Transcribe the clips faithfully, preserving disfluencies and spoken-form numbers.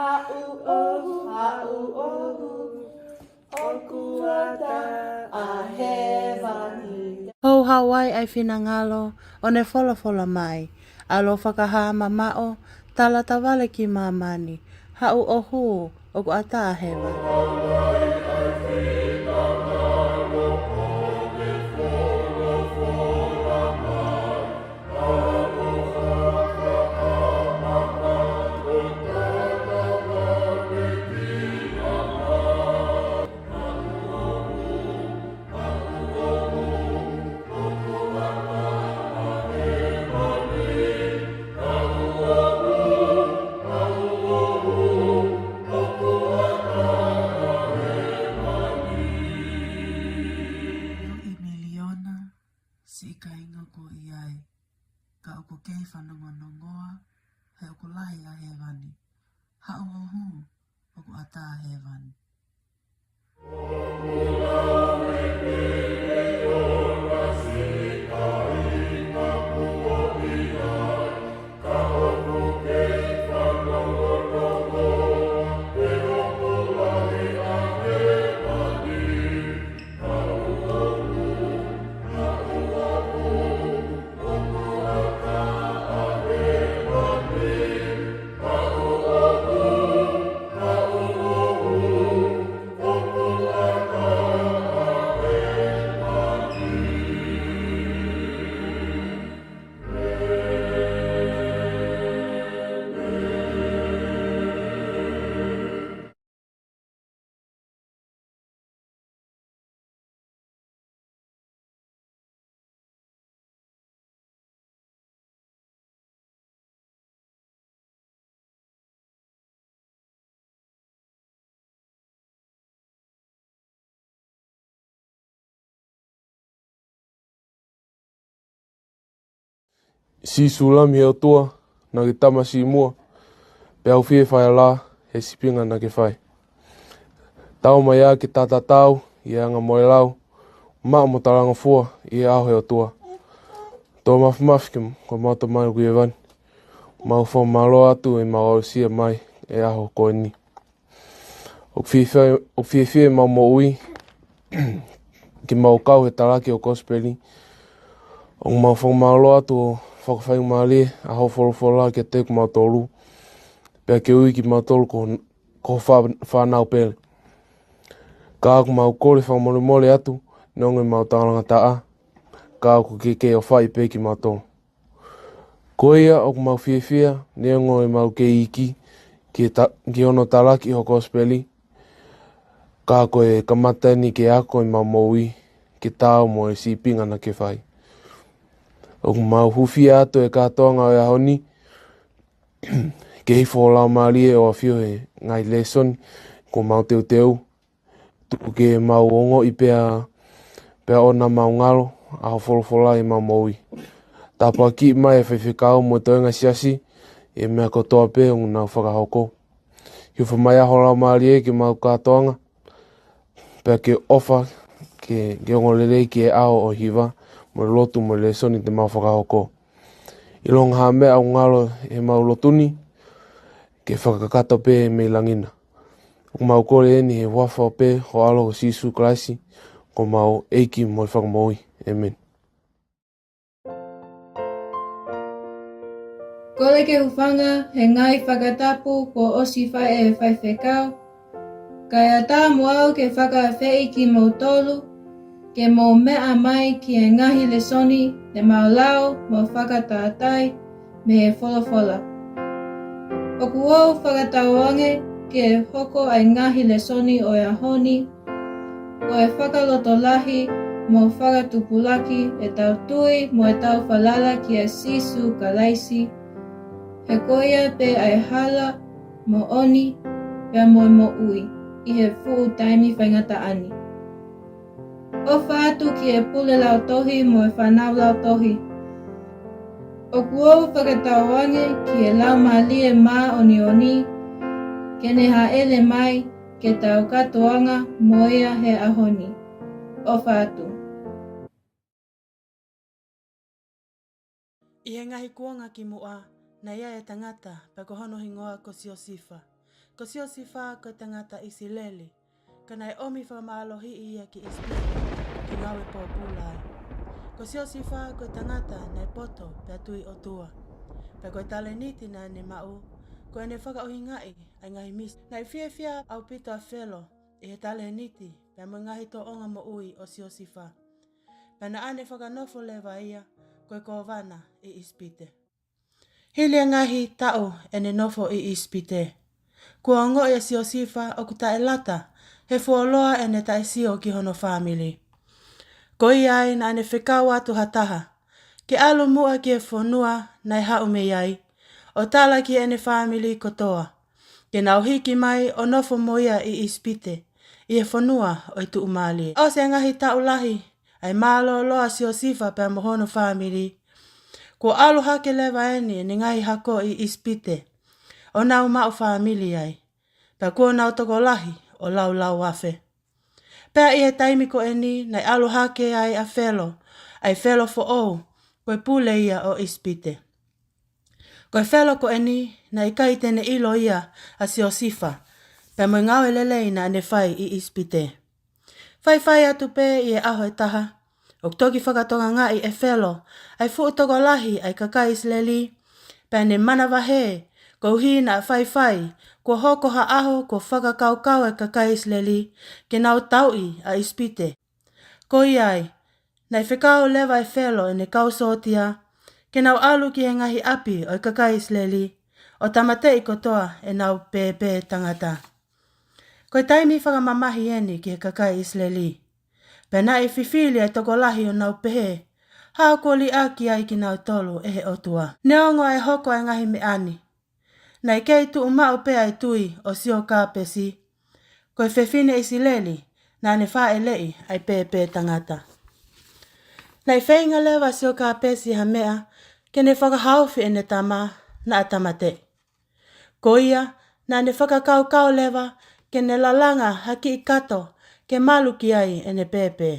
Haʻu ʻo, haʻu ʻo, ʻoku ʻatā ʻa hēvani. Houhau ai ʻa e finangalo, ʻo ne folofola mai, ʻAlo fakahā mamaʻo, tala tavale ki māmani, haʻu ʻo hū, ʻoku ʻatā ʻa hēvani. Miliona siʻi kāinga kuo ʻi ai, ka ʻoku kei fanongonongoa, he ʻoku lahi ʻa hēvani. Haʻu ʻo hū, ʻoku ʻatā ʻa hēvani. Sīsū Lami ʻo e ʻOtua, naʻa ke tama siʻi muʻa, pea ʻoku fie fai ʻa e laʻā, he sīpinga naʻa ke fai. Tau mai ā ke ta tatau, ʻi he anga mo e lau, maʻu mo talangofua, ʻi he ʻao ʻo e ʻOtua. Tō mafimafi ke, ko homau Tamai ʻoku ʻi hēvani. Mau fakamālō atu ʻemau aʻusia mai, ʻi he ʻaho ko eni. ʻOku fiefia, ʻoku fiefia ʻemau moʻui, ke mau kau he talaki ʻo e kosipeli. ʻOku mau fakamālō atu ʻo fakafaingamālie, ʻa hoʻo folofola kiate kimautolu. Pea ke ui kimautolu ko, ko ho fā-, fānau pele. Ka ʻoku mau kole fakamolemole atu, neongo ʻemau talangataʻa. Ka ʻoku ke kei ʻofaʻi pē kimautolu. Ko ia ʻoku mau fiefia, neongo ʻemau kei iiki, ki he ta-, ki hono talaki ʻo e kosipeli, ka ko e kamata eni ke ako ʻemau moʻui, ke taau mo e sīpinga naʻa ke fai. ʻOku mau hūfia atu he kātoanga ʻo e ʻaho ni, ke hifo ho Laumālie ʻo ʻafio he ngaahi lēsoni, kuo mau teuteu, tuku ke mau ongoʻi pea, pea ʻoua naʻa mau ngalo, ʻa hoʻo folofola ʻi heʻemau moʻui. Tāpuakiʻi mai ʻa e faifekau mo e toenga siasi, ʻi he meʻa kotoa pē ʻoku nau fakahoko. Hifo mai ā ho Laumālie ki heʻemau kātoanga, pea ke ʻofa, ke, ke ongo lelei ki he ʻaho ʻo e hiva, mo e lotu mo e lēsoni te mau fakahoko. ʻIlonga ha meʻa ʻoku ngalo ʻi heʻemau lotu ni, ke fakakakato pē mei langi na. ʻOku mau kole eni he huafa pē ho ʻAlo ko Sīsū Kalaisi, ko homau ʻEiki mo e Fakamoʻui. ʻĒmeni. Kole ke hūfanga he ngaahi fakatapu kuo ʻosi fai ʻe he faifekau, kae ʻatā mo au ke fakaafeʻi kimoutolu, ke mou meʻa mai ki he ngaahi lēsoni te mau lau mo fakatātā mei he folofola. ʻOku ou fakatauange ke hoko ʻa e ngaahi lēsoni ʻo e ʻaho ni, ko e fakalotolahi mo fakatupulaki ʻetau tui mo ʻetau falala kia Sīsū Kalaisi, he ko ia pē ʻa e hala, moʻoni, pea mo e moʻui, ʻi he fuʻu taimi faingataʻa ni. ʻOfa atu ki he pule lautohi mo e fānau lautohi. ʻOku ou fakatauange ki he Laumālie Māʻoniʻoni, ke ne hāʻele mai ke tau kātoanga mo ia he ʻaho ni. ʻOfa atu. ʻI he ngaahi kuonga kimuʻa, naʻe ʻi ai e tangata, pea ko hono hingoa ko Siosifa. Ko Siosifa ko e tangata ʻIsileli, ka naʻe ʻomi fakamālohiʻi ia ki ʻIsipite ke ngāue pōpula ai. Ko Siosifa ko e tangata naʻe poto pea tui ʻOtua. Pea ko e talēniti naʻa ne maʻu, ko ʻene fakaʻuhingaʻi ʻa e ngaahi misi. Naʻe fiefia ʻaupito ʻa Felo ʻi he talēniti pea mo e ngaahi tōʻonga moʻui ʻo Siosifa. Pea naʻa ne fakanofo leva ia ko e kōvana ʻi ʻIsipite. Hili ʻa e ngaahi taʻu ʻene nofo ʻi ʻIsipite, kuo ongoʻi ʻe Siosifa ʻoku taʻelata he fuoloa ʻene taʻesio ki hono fāmili. Ko ia ai naʻa ne fekau atu ha taha ke ʻalu muʻa ki he fonua naʻe haʻu mei ai, ʻo tala ki heʻene fāmili kotoa ke nau hiki mai ʻo nofo mo ia ʻi ʻIsipite, ʻi he fonua ʻo e tuʻumālie. ʻOsi e ngaahi taʻu lahi ʻa e mālōlō ʻa Siosifa pea mo hono fāmili, kuo ʻalu hake leva eni ʻene ngaahi hako ʻi ʻIsipite ʻo nau maʻu fāmili ai, pea kuo nau tokolahi ʻo laulau afe. Pea ʻi he taimi ko eni naʻe ʻalu hake ai ʻa Felo, ʻa e Felo foʻou, ko e pule ia ʻo ʻIsipite. Ko e Felo ko eni naʻe ʻikai te ne ʻilo ia ʻa Siosifa pea mo e ngāue lelei naʻa ne fai ʻi ʻIsipite. Faifai atu pē ʻi he ʻaho ʻe taha, ʻoku toki fakatokangaʻi ʻe Felo ʻa e fuʻu tokolahi ʻa e kakai ʻIsileli, pea ne manavahē, koeʻuhi naʻa faifai kuo hoko ha ʻaho kuo fakakaukau e kakai ʻIsileli ke nau tauʻi ʻa ʻIsipite. Ko ia ai, naʻe fekau leva ʻe Felo ʻene kau sōtia ke nau ʻalu ki he ngaahi ʻapi ʻo e kakai ʻIsileli ʻo tāmateʻi kotoa ʻenau pēpē tangata. Ko e taimi fakamamahi eni ki he kakai ʻIsileli. Pea naʻe fifili ʻa e tokolahi ʻo nau pehē, haʻu kuo liʻaki ai kinautolu ʻe he ʻOtua. Neongo ʻa e hoko ʻa e ngaahi meʻa ni, naʻe kei tuʻu maʻu pē ʻa e tui ʻo Siokāpesi, ko e fefine ʻIsileli naʻa ne fāʻeleʻi ʻa e pēpē tangata. Naʻe feinga leva ʻa Siokāpesi ha meʻa ke ne fakahaofi ʻene tama naʻa tāmateʻi. Ko ia, naʻa ne fakakaukau leva ke ne lalanga ha kiʻi kato ke malu ki ai ʻene pēpē.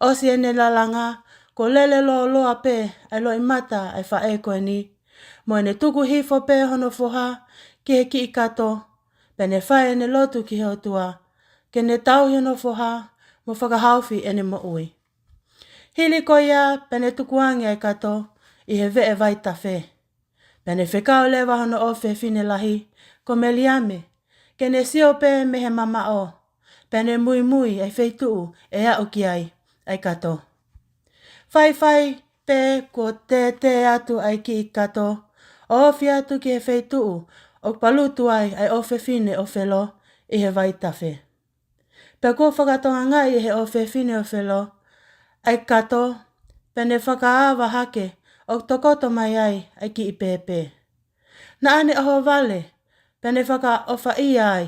ʻOsi ʻene lalanga, kuo lele lōloa pē ʻa e loʻimata ʻa e faʻē ko eni, mo ʻene tuku hifo pē hono foha ki he kiʻi kato, pea ne fai ʻene lotu ki he ʻOtua ke ne tauhi hono foha mo fakahaofi ʻene moʻui. Hili ko ia, pea ne tukuange ʻa e kato ʻi he veʻe vaitafe. Pea ne fekau leva hono ʻofefine lahi, ko Meliame, ke ne sio pē mei he mamaʻo, pea ne muimui ʻa e feituʻu ʻe aʻu ki ai ʻa e kato. Faifai pē kuo tētē atu ʻa e kiʻi kato, ʻo ofi atu ki he feituʻu ʻoku palutu ai ʻa e ʻofefine ʻo Felo ʻi he vaitafe. Pea kuo fakatokangaʻi ʻe he ʻofefine ʻo Felo ʻa e kato, pea ne fakaava hake ʻoku tokoto mai ai ʻa e kiʻi pēpē. Naʻa ne ʻohovale, pea ne fakaʻofaʻia ai,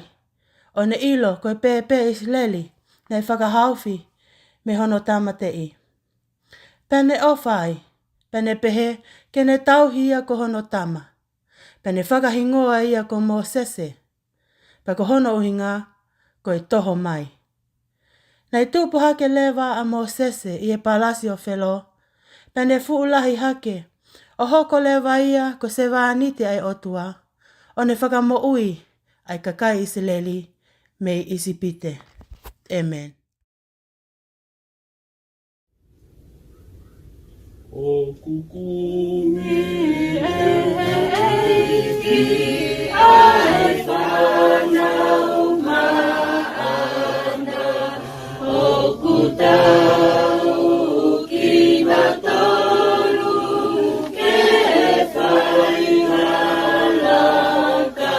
ʻo ne ʻilo ko e pēpē ʻIsileli naʻe fakahaofi mei hono tāmateʻi. Pea ne ʻofa ai, pea ne pehē ke ne tauhi ia ko hono tama. Pea ne fakahingoa ia ko Mōsese, pea ko hono ʻuhinga ko e Toho Mai. Naʻe tupu hake leva ʻa Mōsese ʻi he palasi ʻo Felo, pea ne fuʻu lahi hake, ʻo hoko leva ia ko e sevāniti ʻa e ʻOtua, ʻo ne fakamoʻui ʻa e kakai ʻIsileli mei ʻIsipite. ʻĒmeni. ʻOku kumi ʻe he ʻEiki ʻa e fānau maʻana, ʻoku tau kinautolu ke fai ha lakanga.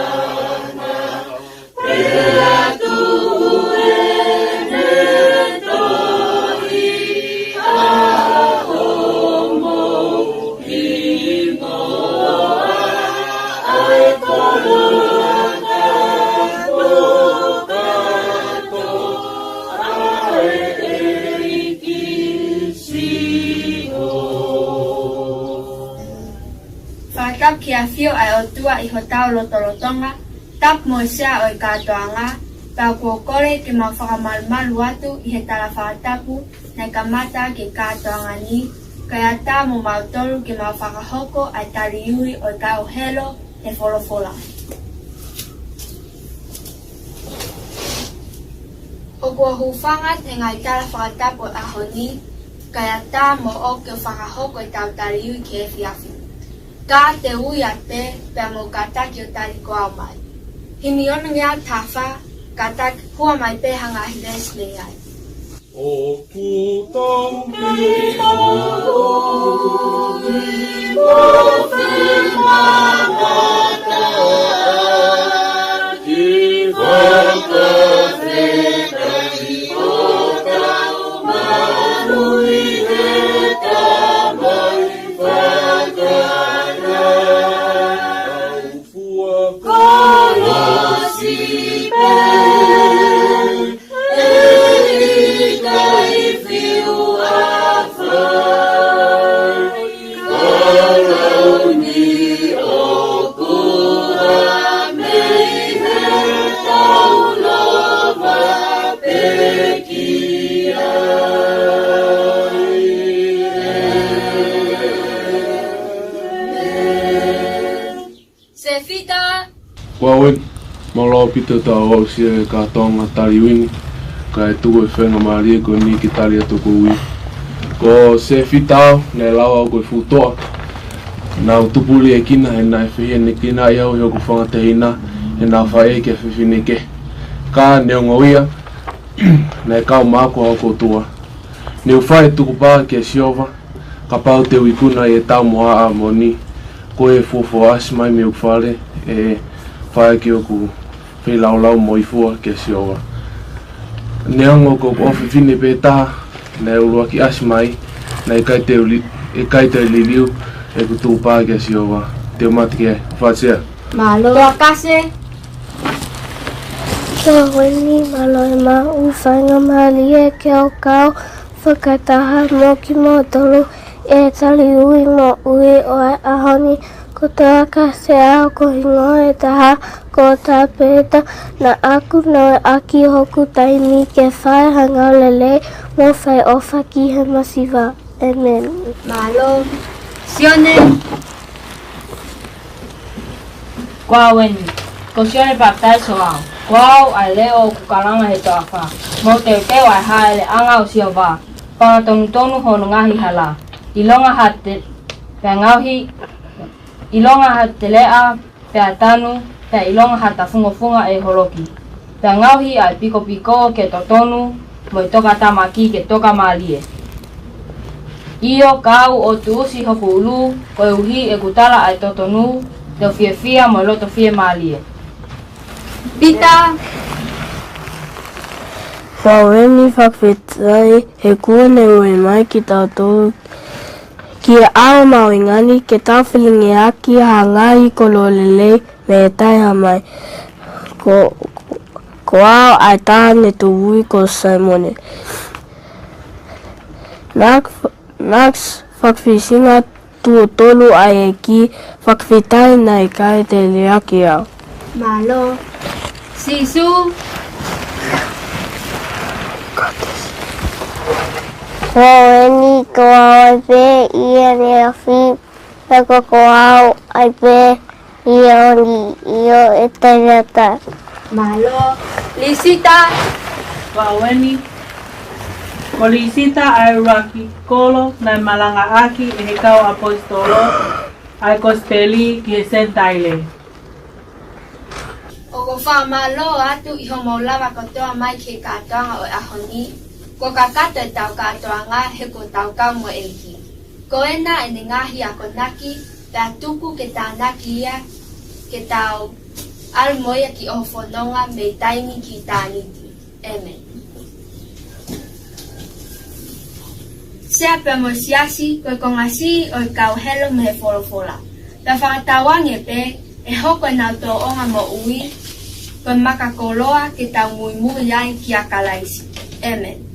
Fakatapu ki he ʻafio ʻa e ʻOtua ʻi hotau lotolotonga, tapu mo e sea ʻo e kātoanga, pea ʻoku ou kole ke mau fakamalumalu atu ʻi he tala fakatapu naʻe kamata ki he kātoanga ni, kae ʻatā mo mautolu ke mau fakahoko ʻa e tali ui ʻo e kau helo he folofola. ʻOku ou hūfanga he ngaahi tala fakatapu ʻo e ʻaho ni, kae ʻatā moʻoku ke fakahoko ʻetau tali ui ki he efiafi ni. Ka te u ui atu pē, pea mou kātaki ʻo tali ko au mai. Himi ono ngeau taha fā, kātaki hua mai pē ha ngaahi veesi mei ai. ʻOku tau pē ʻo ui mo fēmāmata ki fakafetaʻi ʻo tau malu ʻi he Tamai fakana. Fua kolosi pē, ʻe ʻikai fiu ʻa fai. Ka lau ni ʻoku hā mei he taulova pē ki ai. Sefita. Ko au eni, mālō ʻaupito ʻetau aʻusia e kātoanga tali ui ni, kae tuku e faingamālie ko eni ke tali atu ko ui. Ko Sefita au, naʻe lau au ko e fuʻu toʻa. Naʻá ku tupu liʻekina, he naʻe fehiʻanekinaʻi au ʻe hoku fanga tehina, he naʻá ku fai ʻaki ha fefine kehe. Ka neongo ia, naʻe kau maʻaku ʻa hoku ʻOtua. Ne u fai e tukupā kia Sihova, kapau te u ikuna ʻi he tau mo haʻa moʻoni, ko e fuofua ʻasi mai mei hoku fale, ʻe fai ʻaki hoku feilaulau mo e fua kia Sihova. Neongo ko hoku ʻofefine pē taha naʻe ʻuluaki ʻasi mai, naʻe ʻikai te u li-, ʻikai te u liliu ʻeku tukupā kia Sihova. Te u mate ki ai. Fatia. Mālō. Toa Kase. Toa Weni, mālō e maʻu faingamālie ke u kau fakataha mo kimoutolu ʻi he tali ui mo ui ʻo e ʻaho ni. Ko Toa Kase au, ko e hingoa ʻe taha ko Tapeta. Naʻá ku nounou ʻaki hoku taimi ke fai ha ngāue lelei mo fai ʻofa ki he masiva. ʻĒmeni. Mālō. Sione. Ko au eni, ko Sione Papitaiso au. Ko au ʻa e leʻo ʻoku kalanga he toafa. Mou teuteu ʻa e hāʻeleʻanga ʻo Sihova. Fakatonutonu hono ngaahi hala. ʻIlonga ha te-, pea ngaohi, ʻilonga ha teleʻa, pea tanu, pea ʻilonga ha tafungofunga ʻe holoki. Pea ngaohi ʻa e pikopiko ke totonu, mo e tokatamaki ke tokamālie. ʻIo, ka u ʻo tuʻusi hoku ʻulu, koeʻuhi ʻeku tala ʻa e totonu, te u fiefia mo e loto fiemālie. Pita. Ko au eni, fakafetaʻi he kuo ne ui mai kitautolu ki he ʻaho mahuʻinga ni ke tau felingiʻaki ha ngaahi koloa lelei mei he Tamai. Ko, ko au ʻa e taha ne tō ui ko Saimone. Naʻá ku, naʻá ku fakafisinga tuʻo tolu ʻa e ʻEiki, fakafetaʻi naʻe ʻikai te u liʻaki au. Mālō. Sīsū. Ko au eni, ko au ai pē ʻi he efiafi, pea ko au ai pē ʻi he ʻaho ni, ʻio, ʻe taʻengata. Mālō. Lisita. Ko au eni, ko Lisita ʻa e ʻuluaki kolo naʻe malangaʻaki ʻe he kau ʻaposetolo ʻa e kosipeli ki he Senitaile. ʻOku ou fakamālō atu ʻi hoʻomou lava kotoa mai ki he kātoanga ʻo e ʻaho ni. Kuo kakato ʻetau kātoanga he kuo tau kau mo e ʻEiki. Ko ena ʻene ngaahi akonaki, pea tuku ke tānaki ia, ke tau ʻalu mo ia ki ʻoho fononga mei taimi ki ʻitāniti. ʻĒmeni. Sea pea mo e siasi, ko e konga siʻi ʻo e kau helo mei he folofola. Pea fakatauange pē, ʻe hoko ʻenau tōʻonga moʻui ko e makakoloa ke tau muimui ai kia Kalaisi. ʻĒmeni.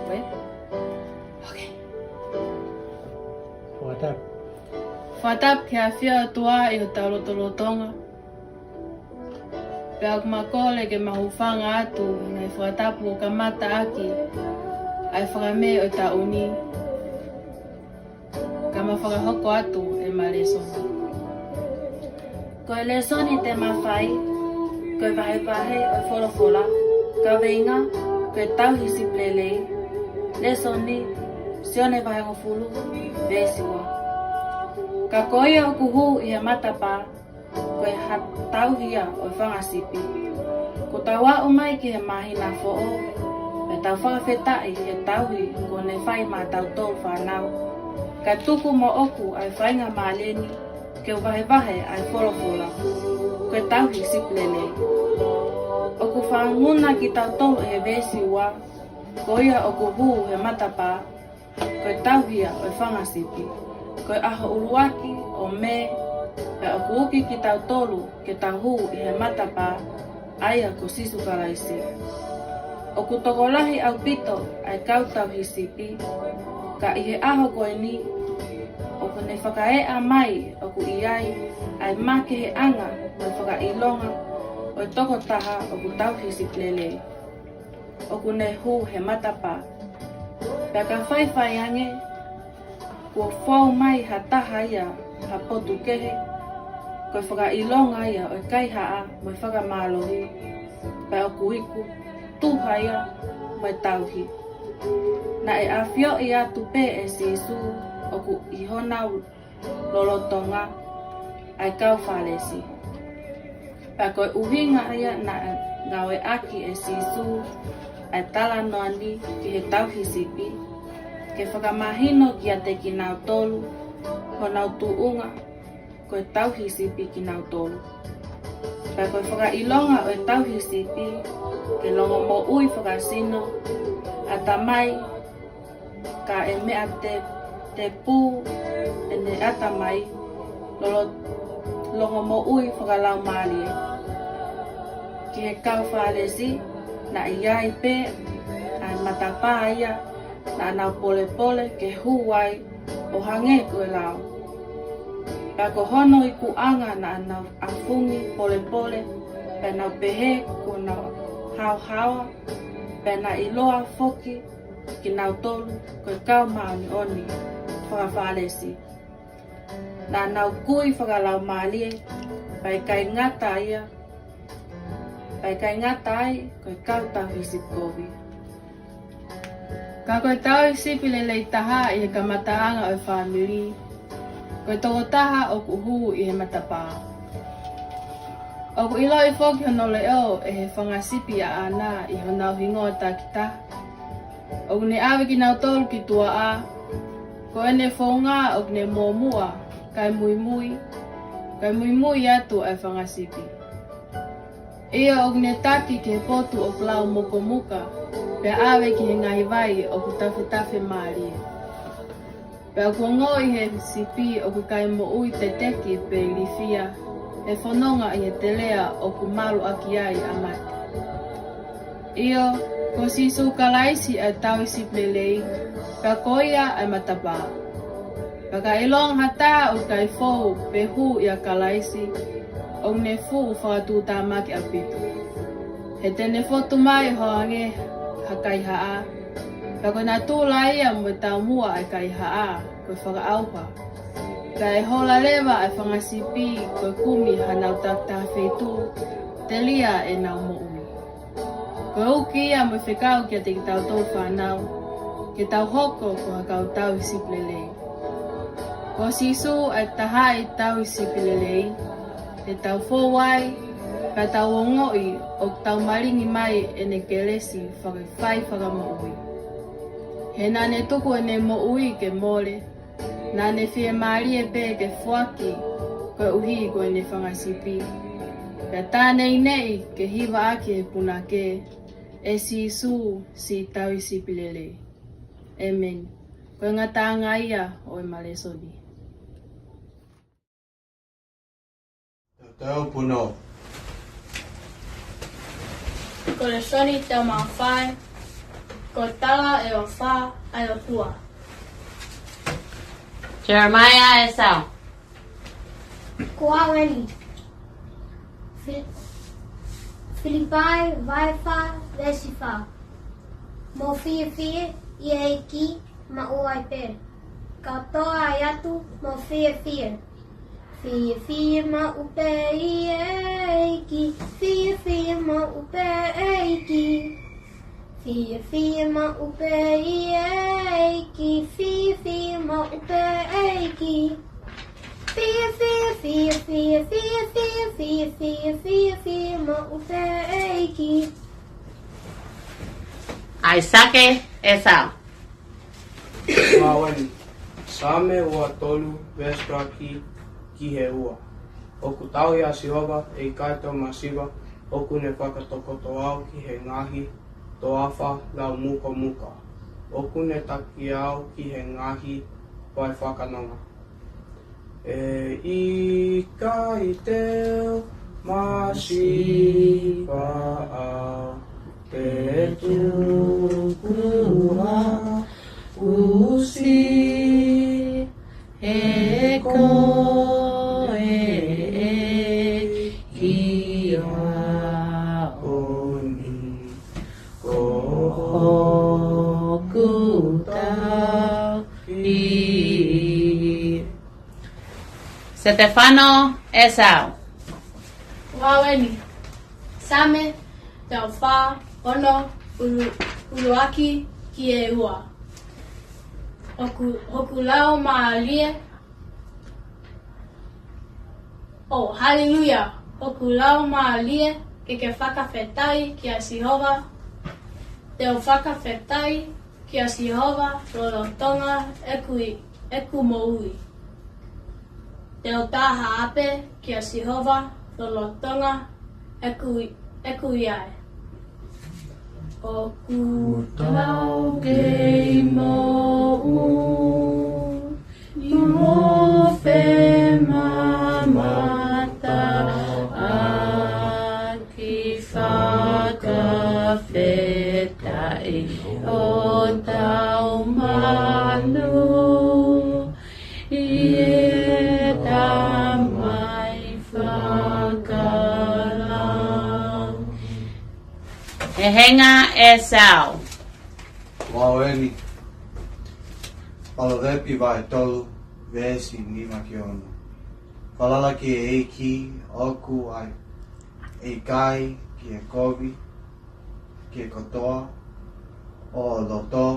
Wait. Okay. Fakatapu. Fakatapu ki he ʻafio ʻa e ʻOtua ʻi hotau lotolotonga. Pea ʻoku ma kole ke ma hūfanga atu he ngaahi fakatapu ʻo kamata ʻaki ʻa e fakamē ʻo e taʻu ni. Ka ma fakahoko atu ʻema lēsoni. Ko e lēsoni te ma fai, ko e vahevahe ʻo e folofola, kaveinga, ko e tauhi sipi lelei, lēsoni, Sione vahe hongofulu, veesi ua. Ka ko ia ʻoku hū ʻi he matapā, ko e tauhi ia ʻo e fanga sipi. Kuo tau aʻu mai ki he māhina foʻou, pea tau fakafetaʻi he tauhi kuo ne fai maʻatautolu fānau. Kae tuku moʻoku ʻa e faingamālie ni ke u vahevahe ʻa e folofola, ko e tauhi sipi lelei. ʻOku fanongo kitautolu he veesi ua, ko ia ʻoku hū he matapā, ko e tauhi ia ʻo e fanga sipi. Ko e ʻaho ʻuluaki ʻo Mē, Kuo ui kitautolu ke tau hū ʻi he matapā, ʻa ia ko Sīsū Kalaisi. ʻOku tokolahi ʻaupito ʻa e kau tauhi sipi, ka ʻi he ʻaho ko eni, ʻoku ne fakaeʻa mai ʻoku ʻi ai ʻa e makeheʻanga mo e fakaʻilonga ʻo e tokotaha ʻoku tauhi sipi lelei, ʻoku ne hū he matapā. Pea ka faifai ange, kuo fou mai ha taha ia ha potu kehe, ko e fakaʻilonga ia ʻo e kaihaʻa mo e fakamālohi, pea ʻoku iku tuha ia mo e tauhi. Naʻe ʻafioʻi atu pē ʻe Sīsū ʻoku ʻi honau lolotonga ʻa e kau Fālesi. Pea ko e ʻuhinga ia naʻe ngāueʻaki ʻe Sīsū ʻa e talanoa ni ki he tauhi sipi, ke fakamahino kiate kinautolu honau tuʻunga ko e tauhi sipi kinautolu. Pea ko e fakaʻilonga ʻo e tauhi sipi, ke longomoʻui fakasino, ʻatamai, kae meʻa te, tepū ʻene ʻatamai, lolo, longomoʻui fakalaumālie. Ki he kau Fālesi, naʻe ʻi ai pē ʻa e matapā ia naʻa nau polepole ke hū ai ʻo hangē ko e lao. Pea ko hono ikuʻanga naʻa nau ʻafungi polepole, pea nau pehē kuo nau haohaoa, pea naʻe ʻiloa foki kinautolu ko e kau māʻoniʻoni faka-Fālesi. Naʻa nau kui fakalaumālie, pea ʻikai ngata ia, pea ʻikai ngata ai, ko e kau tauhi sipi kovi. Ka ko e tauhi sipi lelei taha ʻi he kamataʻanga ʻo e fāmili, ko e tokotaha ʻoku hū ʻi he matapā. ʻOku ʻiloʻi foki hono leʻo ʻe he fanga sipi ʻaʻana ʻi honau hingoa takitaha. ʻOku ne ʻave kinautolu ki tuaʻa, ko ʻene founga ʻoku ne mōmuʻa, kae muimui, kae muimui atu ʻa e fanga sipi. ʻIo, ʻoku ne taki ki he potu ʻoku lau mukomuka, pea ʻave ki he ngaahi vai ʻoku tafetafe mālie. Pea ʻoku ongoʻi ʻe he sipi ʻoku ʻikai moʻui teteki pe ilifia, he fononga ʻi he telea ʻoku malu ʻaki ai ʻa mate. ʻIo, ko Sīsū Kalaisi ʻa e tauhi sipi lelei, pea ko ia ʻa e matapā. Pea ka ʻilonga ha taha ʻoku ʻikai fou pe hū ʻia Kalaisi, ʻoku ne fuʻu fakatuʻutāmaki ʻaupito. He te ne fotu mai ʻo hangē ha kaihaʻa. Pea ko e natula ia mo e taumuʻa ʻa e kaihaʻa, ko e fakaʻauha. Pea ʻe hola leva ʻa e fanga sipi ko e kumi hanau takitaha feituʻu, telia ʻenau moʻui. Ko e uki ia mo e fekau kiate kitautolu fānau, ke tau hoko ko ha kau tauhi sipi lelei. Ko Sīsū ʻa e taha ʻi he tauhi sipi lelei, te tau fou ai, pea tau ongoʻi ʻoku tau malingi mai ʻene kelesi fakafaifakamoʻui. He naʻa ne tuku ʻene moʻui ke mole, naʻa ne fiemālie pē ke foaki koeʻuhi ko ʻene fanga sipi. Pea tā neineʻi ke hiva ʻaki ʻe he punake, ʻe Sīsū, siʻi tauhi sipi lelei. ʻĒmeni. Ko e ngataʻanga ia ʻo ʻema lēsoni. Tau puno. Ko e lēsoni te mau fai, ko e tala ʻe ʻofa ʻa e ʻOtua. Jeremiah ʻEsau. Ko au eni. Fi-, Filipai vahe fā veesi fā. Mou fiefia ʻi he ʻEiki maʻu ai pē. Kau toe ʻai atu, mou fiefia. Fiefia maʻu pē ʻi he ʻEiki, fiefia maʻu pē ʻEiki. Fiefia maʻu pē ʻi he ʻEiki, fiefia maʻu pē ʻEiki. Fiefia, fiefia, fiefia maʻu pē ʻEiki. ʻAisake ʻEsau. Ko au eni. Saame ua tolu, veesi ʻuluaki ki he ua. ʻOku tauhi ʻa Sihova, ʻe ʻikai te u masiva, ʻoku ne fakatokoto au ki he ngaahi toafa lau mukomuka. ʻOku ne taki au ki he ngaahi vai fakanonga. ʻE ʻikai te u masiva au, te u tuku ha usi, he ko e ʻEiki ʻaʻau ni, ko hoku tauhi. Setefano ʻEsau. Vao eni. Saame teau fā, ono, ʻulu-, ʻuluaki ki he ua. ʻOku, ʻoku laumālie, ʻo, haleluia. ʻOku laumālie ke ke fakafetaʻi kia Sihova. Te u fakafetaʻi kia Sihova lolotonga ʻeku i-, ʻeku moʻui. Te u tā haʻape kia Sihova lolotonga ʻeku i-, ʻeku ʻi ai. ʻOku tau kei moʻui mo femamata ʻaki fakafetaʻi ʻo tau manu ʻi he Tamai fakalangi. Hehenga ʻEsau. Vao eni. Palovepi vahe tolu, veesi nima ki he ono. Falala ki he ʻEiki ʻoku ʻi ai, ʻe ʻikai ke ke kovi ki he kotoa ʻo ho loto,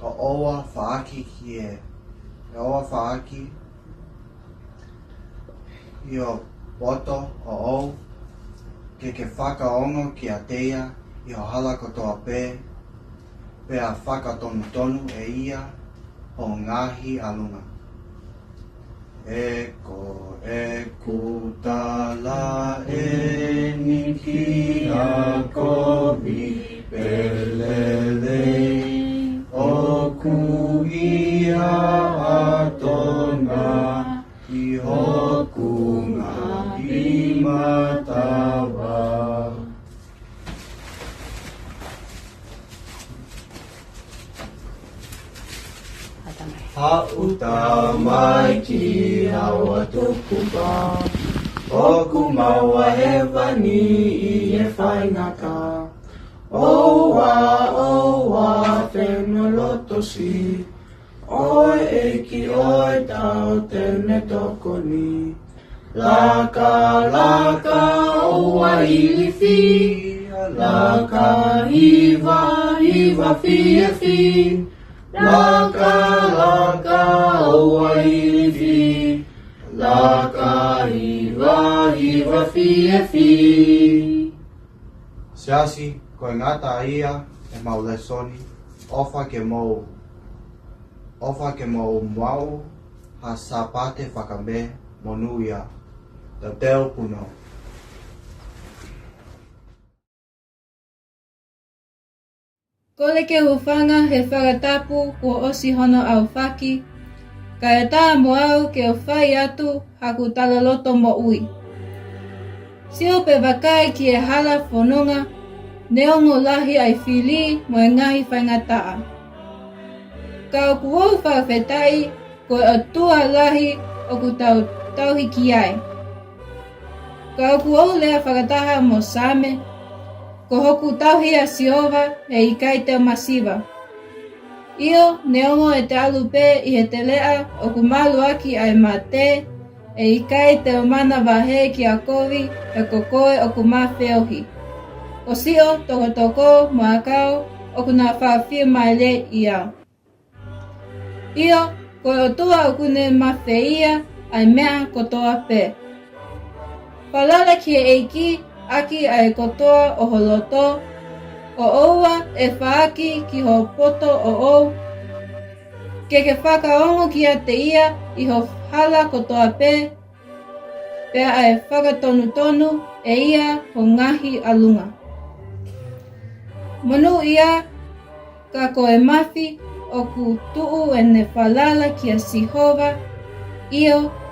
ʻo ʻoua faʻaki ki he, ʻo ʻoua faʻaki ʻi ho poto ʻoʻou, ke ke fakaongo kiate ia ʻi ho hala kotoa pē, pea fakatonutonu ʻe ia ho ngaahi ʻalunga. He ko ʻeku tala eni kia kovi pē lelei, ʻoku ʻi ai ʻa Tonga ʻi hoku ngaahi matavai. Haʻu Tamai ki haʻo ʻapi tukupa, ʻoku maʻu ʻa hēvani ʻi he faingataʻa. ʻOua, ʻoua, fenolo tosi, ʻo e ʻEiki ʻo e taʻotemene tokoni. Laka, laka, ʻoua ʻilifi. Laka, hiva, hiva fiefia. Laka, laka, ʻoua ʻilifi. Laka, hiva, hiva fiefia. Siasi, ko e ngata ia ʻemau lēsoni. ʻOfa ke mou, ʻofa ke mou maʻu ha Sāpate fakamē monūʻia. Teuteu punou. Kole ke u hūfanga he fakatapu kuo ʻosi hono aofaki, kae ʻatā mo au ke u fai atu haku talaloto moʻui. Sio pea vakai ki he hala fononga, neongo lahi ʻa e fili mo e ngaahi faingataʻa. Ka ʻoku ou fakafetaʻi ko e ʻOtua lahi ʻoku tau tauhi ki ai. Ka ʻoku ou lea fakataha mo Saame, ko hoku tauhi ʻa Sihova, ʻe ʻikai te u masiva. ʻIo, neongo ʻete ʻalu pē ʻi he teleʻa ʻoku malu ʻaki ʻa e mate, ʻe ʻikai te u manavahē kia kovi, he ko koe ʻoku ma feohi. Ko siʻo tokotoko mo e ʻakau ʻoku na fakafiemālieʻi au. ʻIo, ko e ʻOtua ʻoku ne mafeia ʻa e meʻa kotoa pē. Falala ki he ʻEiki ʻaki ʻa e kotoa ʻo ho loto, ʻo ʻoua ʻe faʻaki ki ho poto ʻoʻou. Ke ke fakaongo kiate ia ʻi ho hala kotoa pē, pea ʻe fakatonutonu ʻe ia ho ngaahi ʻalunga. Monūʻia, ka ko e mafi ʻoku tuʻu ʻene falala kia Sihova, ʻio,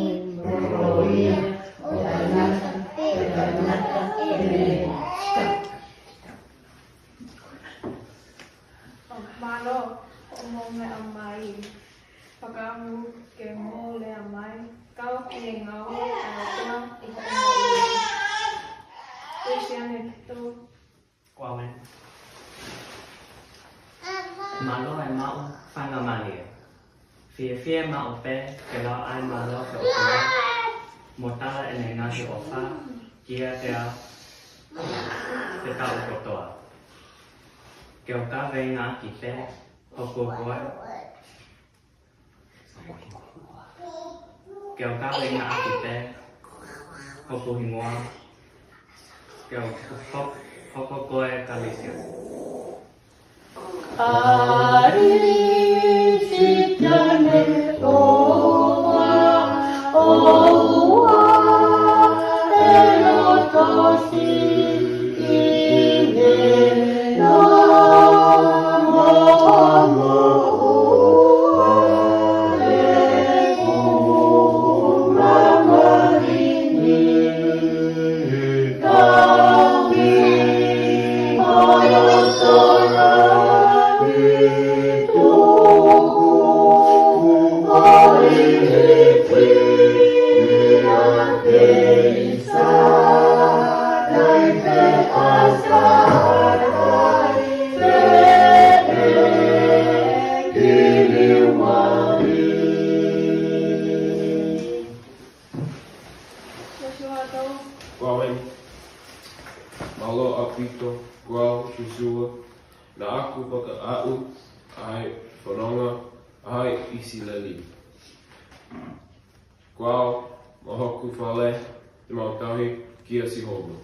ʻomi mo e kolōlia ʻo taʻengata pea taʻengata. ʻĒmeni. Mālō hoʻomou meʻa mai. Fakaʻamu ke mou lea mai, kau ki he ngāue ʻa e ʻOtua ʻi hoʻomou moʻui. Kuo siʻi ʻanetu. Kuo ʻanetu. Mālō e maʻu faingamālie. Fiefia maʻu pē ke lau ʻa e mālō ʻo e ʻOtua, mo tala ʻene ngaahi ʻofa kiate au he taʻu kotoa. Ke u kaveinga ʻaki pē hoku ko e Ke u kaveinga ʻaki pē hoku hingoa. Ke u hoko, hoko ko e Kalisitiane. Kalisitiane ʻoua, ʻoua ʻe loto siʻi Mālō ʻaupito, ko au Siosiua, naʻa ku fakaaʻu ʻa e fononga ʻa e ʻIsileli. Ko au mo hoku fale te mau tauhi kia Sihova.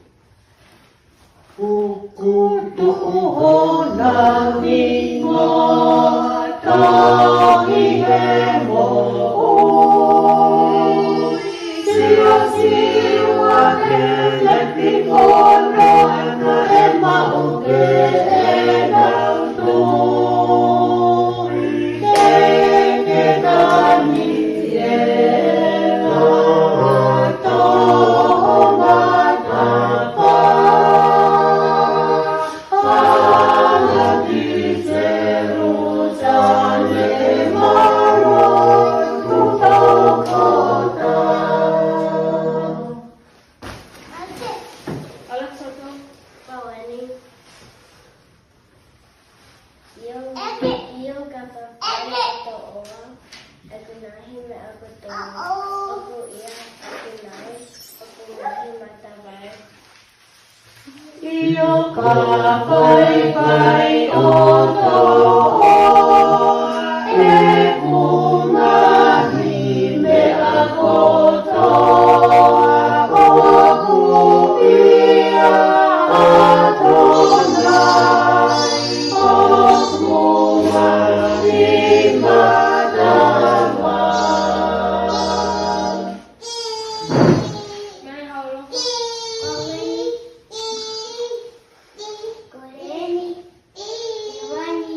Kuo u tuʻu hona hingoa, tauhi he moʻui. Siosiua ke lepi kono ʻa e maʻu ke ʻenau tui. Ke ke kani e ʻOtua ʻo e matapā. ʻIo, ʻio ka papale ʻoku toʻoa, ʻoku ngaahi meʻa kotoa, ʻoku ʻia, ʻoku nai, ʻoku ngaahi matavai. ʻIo ka faikai ʻo toʻoa, ʻoku ngaahi meʻa kotoa, ʻoku ʻia, ʻoku nai, ʻoku ngaahi matavai. Mele holo. Ko Leni. Ko Leni. Iwani.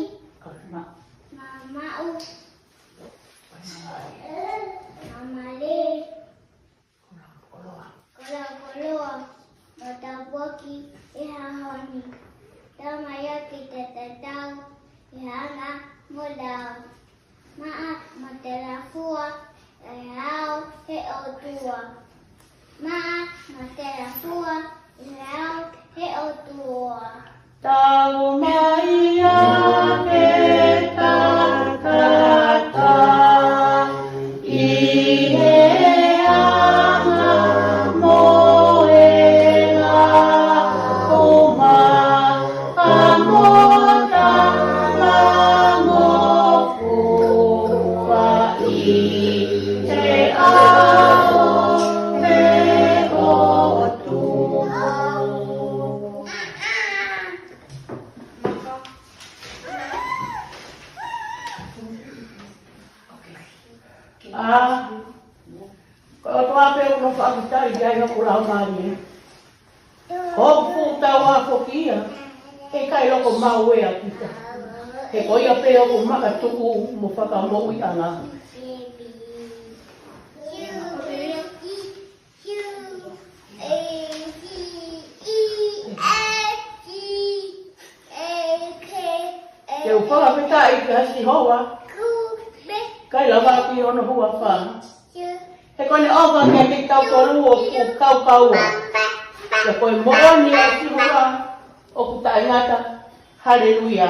Mamaʻu. Mamale. Koloa koloa. Mo tāpuaki ʻi he ʻaho ni. Tau mai ʻo kite tatau ʻi he anga mo e lao. Maʻa mo telafua ʻi he ʻao ʻo e ʻOtua. Maʻa mo telafua ʻi he ʻao ʻo e ʻOtua. Tau mai ʻa e takata ʻi he anga mo e lao, maʻa mo talangofua ʻi he ʻao ʻo e ʻOtua. ʻA, ko e ʻOtua pē ʻoku nau fakafetaʻi ki ai hoku laumālie. Ko hoku fuʻu taua foki ia, ʻe ʻikai loko maʻu ʻe kita. He ko ia pē ʻoku makatuʻu mo fakamoʻuiʻanga. Q, A, T, E, F, G, H, I, J, K, L, M, N, O, P, Q, R, S, T, U, V, W, X, Y, Z. ʻIkai lava ki hono huafa. He ko ʻene ʻofa kiate kitautolu ʻoku kaukaua. Pea ko e moʻoni ʻa Sihova ʻoku taʻengata. Haleluia.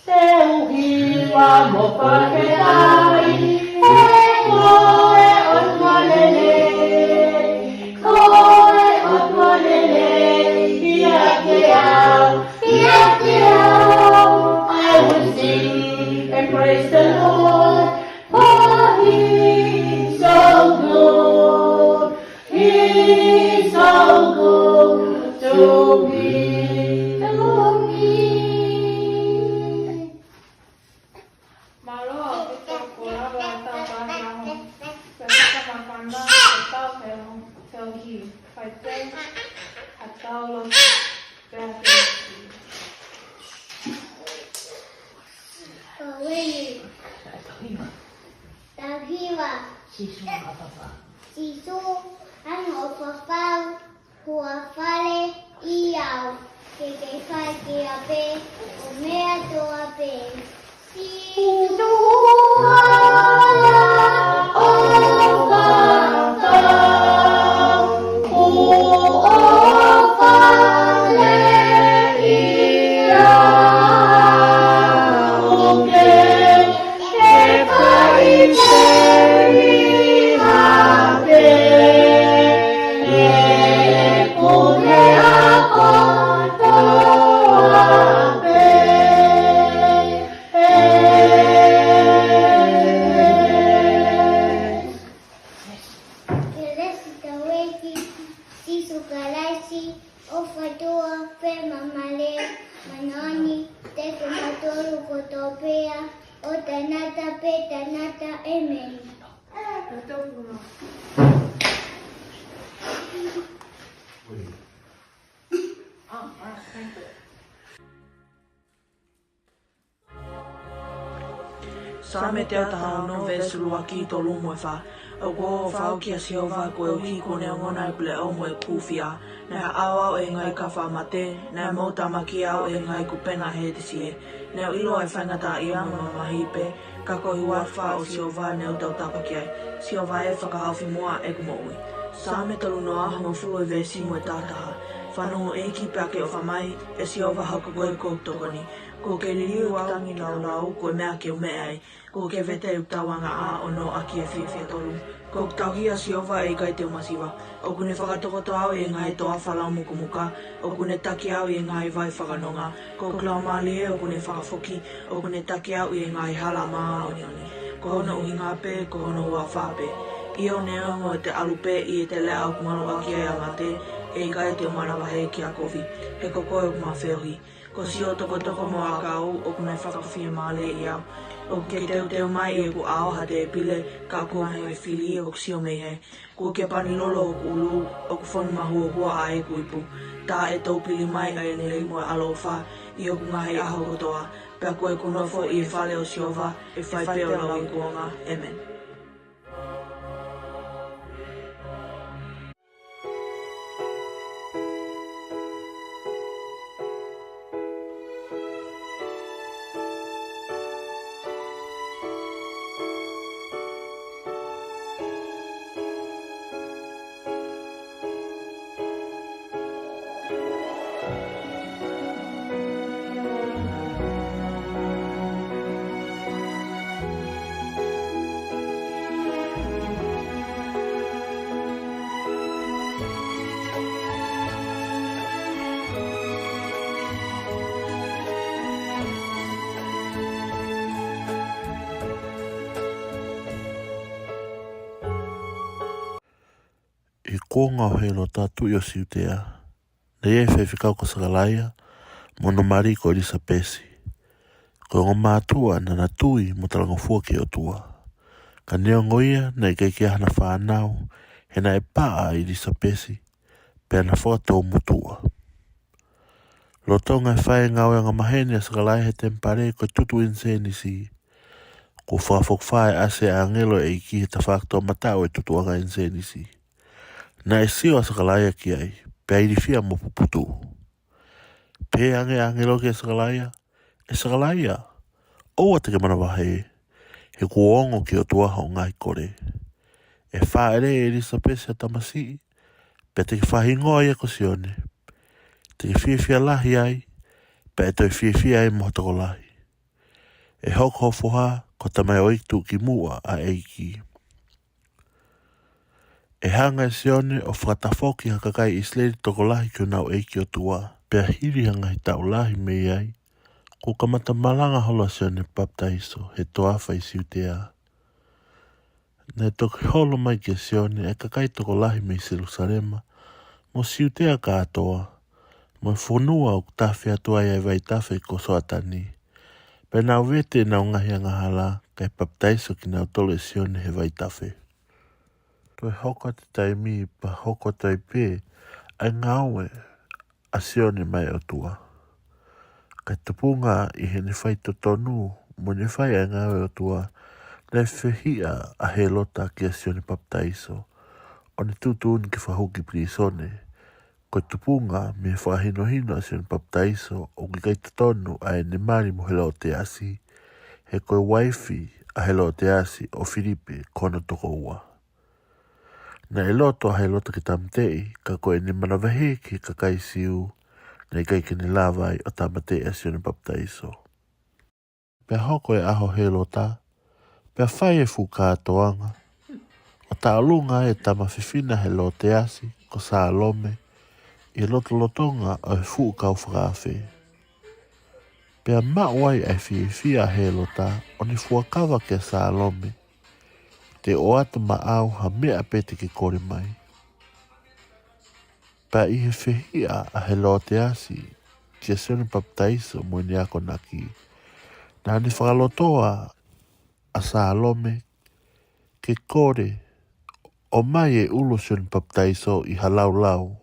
Te u hiva mo fakafetaʻi, he ko e ʻOtua lelei, ko e ʻOtua lelei, ʻiate au, ʻiate au. I will sing and praise the Lord, for he is so good. He's so good to me, to me. Mālō ʻaupito kuo lava ʻetau kāinga. Pea fakamakana ʻetau feo, feohi. Fai pē haʻatau lotu. Pea ke Ko Vili. Tau hiva. Sīsū ʻofa fau. Sīsū ʻofa fau, huafa lelei au. Ke ke fai ki ai pē ʻo meʻa kotoa pē. Sīsū ʻofa fau, ʻofa fau, ʻofa lelei au. Ke Kelesi ʻa hotau ʻEiki Sīsū Kalaisi, ʻofa ʻa e ʻOtua, feʻofaʻaki ʻa e Laumālie Māʻoniʻoni, tefito kimautolu kotoa pē, ʻo taʻengata pea taʻengata. ʻĒmeni. Saame teau taha ono, veesi ʻuluaki, tolu mo e fā. ʻOku ou ʻofa au kia Sihova koeʻuhi kuo ne ongona ʻeku leʻo mo ʻeku hūfia. Naʻe ʻaʻau au ʻe he ngaahi kafa ʻo e mate, naʻe moutamaki au ʻe he ngaahi kupega ʻo e Hētesi. Naʻá ku ʻilo ʻa e faingataʻaʻia mo e mamahi pē, ka ko e huafa ʻo Sihova ne u tautapa ki ai. Sihova ē, fakahaofi muʻa ʻeku moʻui. Saame tolu noa, hongofulu, veesi mo e taha taha. Fanongo ʻEiki pea ke ʻofa mai, ʻe Sihova hoko koe ko hoku tokoni. Kuo ke liliu ʻeku tangi laulau, ko e meʻa ke u meʻa ai. Kuo ke vete ʻeku tauangaʻa ʻo nofo ʻaki ʻa e fiefia tolu. Ko ʻeku tauhi ʻa Sihova, ʻe ʻikai te u masiva. ʻOku ne fakatokoto au ʻi he ngaahi toafa laumukamuka. ʻOku ne taki au ʻi he ngaahi vai fakanonga. Ko hoku laumālie ʻoku ne fakafoki. ʻOku ne taki au ʻi he ngaahi hala māʻoniʻoni. Ko hono ʻuhinga pē, ko hono huafa pē. ʻIo, neongo te u ʻalu pē ʻi he teleʻa ʻoku maluʻaki ai ʻa e mate, ʻe ʻikai te u manavahē ki ha kovi. He ko koe ʻoku ma feohi. Ko siʻo tokotoko mo e ʻakau, ʻoku nau fakafiemālieʻi au. ʻOku ke teuteu mai ʻi hoku ʻao ha tēpile, ka ʻoku ʻi ai ha fili ʻoku sio mei hē. Kuo ke pani lolo hoku ʻulu, ʻoku fonu mahuohua ʻa ʻeku ipu. Tā ʻe toupili mai ʻa e lelei mo e ʻaloʻofa ʻi hoku ngaahi ʻaho kotoa. Pea ko ʻeku nofo ʻi he fale ʻo Sihova, ʻe fai pē ʻo lauikuonga. ʻĒmeni. ʻI he kuonga ʻo Hēlota tuʻi ʻo Siutea, naʻe ʻi ai e faifekau ko Sakalaia, mo hono mali ko ʻIlisapesi. Ko e ongo mātuʻa naʻá na tui mo talangofua ki he ʻOtua. Ka neongo ia, naʻe ʻikai ke ʻi ai hana fānau, he naʻe paʻa ʻa ʻIlisapesi, pea na fakatōmutuʻa. Lolotonga e fai e ngāue angamaheni ʻa Sakalaia he temipale ko e tutu ʻinisēnisi, kuo fakafokifā e ʻasi ʻa e ʻāngelo ʻo e ʻEiki he tafaʻaki toʻomataʻu ʻo e tutuʻanga ʻinisēnisi. Naʻe sio ʻa Sakalaia ki ai, pea ilifia mo puputuʻu. Pehē ange ʻa e ʻāngelo kia Sakalaia, ʻE Sakalaia, ʻoua te ke manavahē, he kuo ongo ki he ʻOtua hoʻo ngaahi kole. ʻE fāʻeleʻi ʻe ʻIlisapesi ha tamasiʻi, pea te ke fakahingoa ia ko Sione. Te ke fiefia lahi ai, pea ʻe toe fiefia ai mo ha tokolahi. ʻE hoko ho foha ko e tamaioʻeiki tuʻukimuʻa ʻa e ʻEiki. ʻE hanga ʻe Sione ʻo fakatafoki ha kakai ʻIsileli tokolahi ki honau ʻEiki ʻOtua, pea hili ha ngaahi taʻu lahi mei ai, kuo kamata malanga holo ʻa Sione Papitaiso he toafa ʻi Siutea. Naʻe toki holo mai kia Sione ʻa e kakai tokolahi mei Selusalema, mo Siutea kātoa, mo e fonua ʻoku tafe atu ai ʻa e vaitafe ko Soatani. Pea nau vete ʻenau ngaahi angahala, kae papitaiso kinautolu ʻe Sione he vaitafe. Toe hoko atu e taimi pea hoko atu ai pē ʻa e ngāue ʻa Sione maʻá e ʻOtua. Kae tupunga ʻi heʻene faitotonu mo ʻene fai ʻa e ngāue ʻa e ʻOtua, naʻe fehiʻa ʻa Hēlota kia Sione Papitaiso, ʻo ne tuʻutuʻuni ke fakahū ki pilīsone. Ko e tupunga mei he fakahinohino ʻa Sione Papitaiso ʻoku ʻikai totonu ʻa ʻene mali mo Helōteasi, he ko e uaifi ʻa Helōteasi ʻo Filipe ko hono tokoua. Naʻe loto ʻa Hēlota ke tāmateʻi, ka ko ʻene manavahē ki he kakai Siu, naʻe ʻikai ke ne lava ai ʻo tāmateʻi ʻa Sione Papitaiso. Pea hoko e ʻaho ʻo Hēlota, pea fai e fuʻu kātoanga, ʻo taʻolunga ai e tama fefine ʻa Helōteasi ko Sālome ʻi he lotolotonga ʻo e fuʻu kau fakaafe. Pea maʻu ai ʻa e fiefia ʻa Hēlota, ʻo ne fuakava kia Sālome, te u ʻoatu maʻau ha meʻa pē te ke kole mai. Pea ʻi he fehiʻa ʻa Helōteasi kia Sione Papitaiso mo ʻene akonaki, naʻa ne fakalotoa ʻa Sālome ke kole ʻomai e ʻulu ʻo Sione Papitaiso ʻi ha laulau.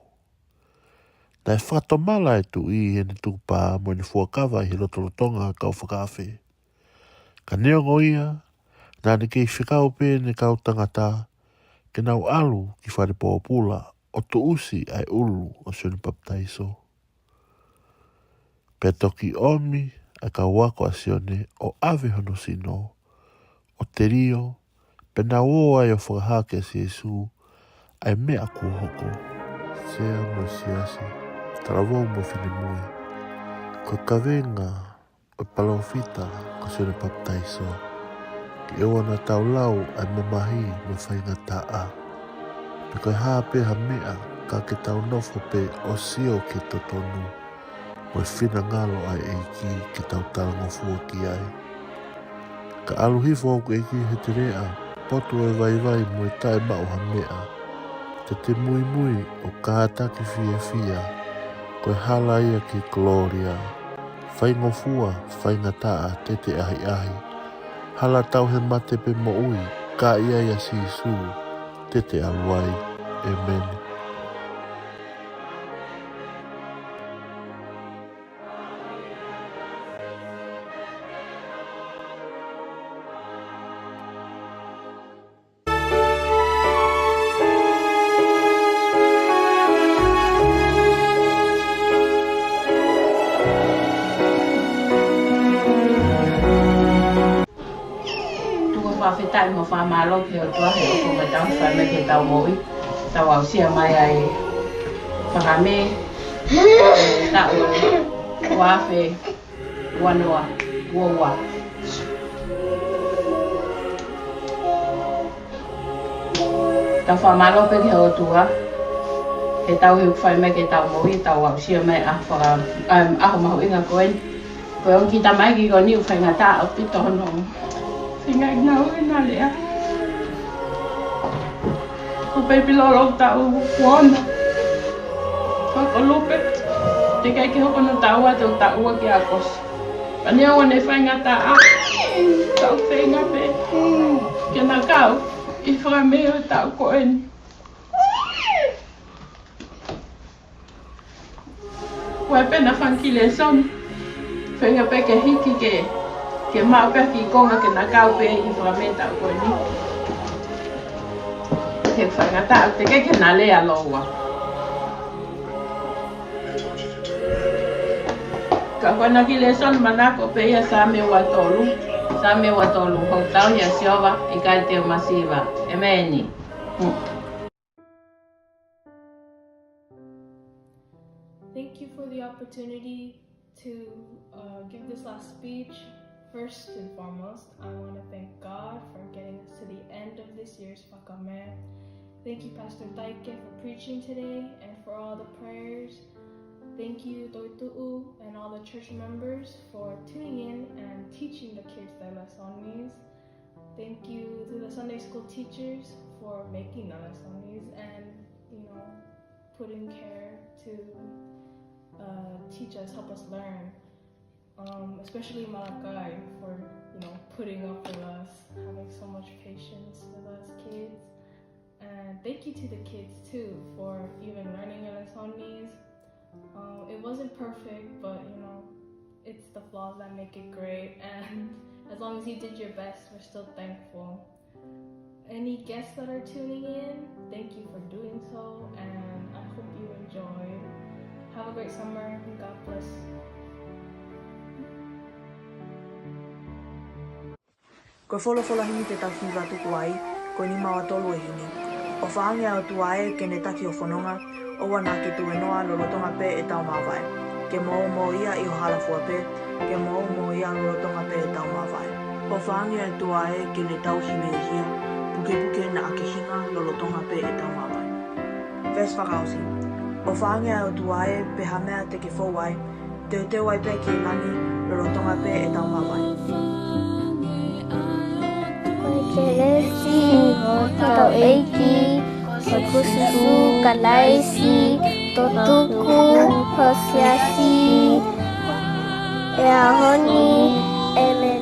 Naʻe fakatomala e tuʻi ʻi heʻene tukupā mo ʻene fuakava ʻi he lotolotonga ʻo e kau fakaafe. Ka neongo ia, naʻa ne kei fekau pē ʻene kau tangata ke nau ʻalu ki fale pōpula ʻo tuʻusi ʻa e ʻulu ʻo Sione Papitaiso. Pea toki ʻomi ʻa e kau ako ʻa Sione ʻo ʻave hono sino, ʻo telio, pea nau ō ai ʻo fakahā kia Sīsū ʻa e meʻa kuo hoko. Sea mo e Siasi, talavou mo e finemui, ko e kaveinga ʻo e palōfita ko Sione Papitaiso, ke ʻoua naʻa tau lau ʻa e mamahi mo e faingataʻa, pe ko e hā pē ha meʻa, ka ke tau nofo pē ʻo sio ki he totonu mo e finangalo ʻa e ʻEiki ke tau talangofua ki ai. Ka ʻalu hifo hoku ʻEiki he teleʻa, potu ʻo e vaivai mo e taʻemaʻu ha meʻa, te te muimui ʻo kātaki fiefia, ko e hala ia ki he kolōlia, faingofua, faingataʻa, te te ʻahiʻahi. Hala tau he mate pe moʻui, ka ʻi ai ʻa Sīsū, te te ʻalu ai. ʻĒmeni. Tuku fakafetaʻi mo fakamālō ki he ʻOtua he ʻoku tau fai mai ke tau moʻui, tau aʻusia mai ʻa e faka-Mē, taʻu ua afe ua noa, ua ua. Tau fakamālō pē ki he ʻOtua he tau he ʻoku fai mai ke tau moʻui, tau aʻusia mai ʻa e faka-, ʻa e ʻaho mahuʻinga ko eni. Ko e ongo kiʻi tamaiki ko eni ʻoku faingataʻa ʻaupito hono feinga ke ngāue ʻi heʻene lea. Ko e pēpi lolo taʻu ua ono. Ko e kolope. Teʻeki ai ke hoko hono taʻu ua, te u taʻu ua ki ʻAokosi. Ka neongo ʻene faingataʻa, ka ʻoku feinga pē ke na kau ʻi he faka-Mē ʻo e taʻu ko eni. Ko e pē ʻena fanga kiʻi lēsoni, feinga pē ke hiki ke, ke maʻu pē ha kiʻi konga ke na kau pē ʻi he faka-Mē taʻu ko eni. He faingataʻa, teʻeki ke na lea lōua. Ka ko ʻena kiʻi lēsoni manako pē ia Saame ua tolu. Saame ua tolu, hoku tauhi ʻa Sihova, ʻikai te u masiva. ʻĒmeni. Thank you for the opportunity to, uh, give this last speech. First and foremost, I want to thank God for getting us to the end of this year's Fakame. Thank you, Pastor Taike, for preaching today and for all the prayers. Thank you, Toitu'u, and all the church members for tuning in and teaching the kids their lessons. Thank you to the Sunday school teachers for making the lessons and, you know, putting care to uh, teach us, help us learn. Um, especially Malakai for, you know, putting up with us, having so much patience with us kids. And thank you to the kids too for even learning your lessons. Um, it wasn't perfect, but you know, it's the flaws that make it great. And as long as you did your best, we're still thankful. Any guests that are tuning in, thank you for doing so, and I hope you enjoy. Have a great summer, and God bless. Ko e folofola himi te tau hiva atu ki ai, ko e nima ua tolu e himi. ʻOfa ange ʻa e ʻOtua ē ke ne taki hoʻo fononga, ʻoua naʻa ke tuēnoa lolotonga pē ʻetau māvae. Ke mou moʻui ʻi ho hala fua pē, ke mou moʻui lolotonga pē ʻetau māvae. ʻOfa ange ʻa e ʻOtua ē ke ne tauhi mehia, pukepuke naʻa ke hinga lolotonga pē ʻetau māvae. Veesi fakaʻosi. ʻOfa ange ʻa e ʻOtua ē pe ha meʻa te ke fou ai, teuteu ai pē ki langi lolotonga pē ʻetau māvae. Ko e kelesi ʻa hotau ʻEiki ko Sīsū Kalaisi, totuku ho siasi ʻi he ʻaho ni, ʻēmeni.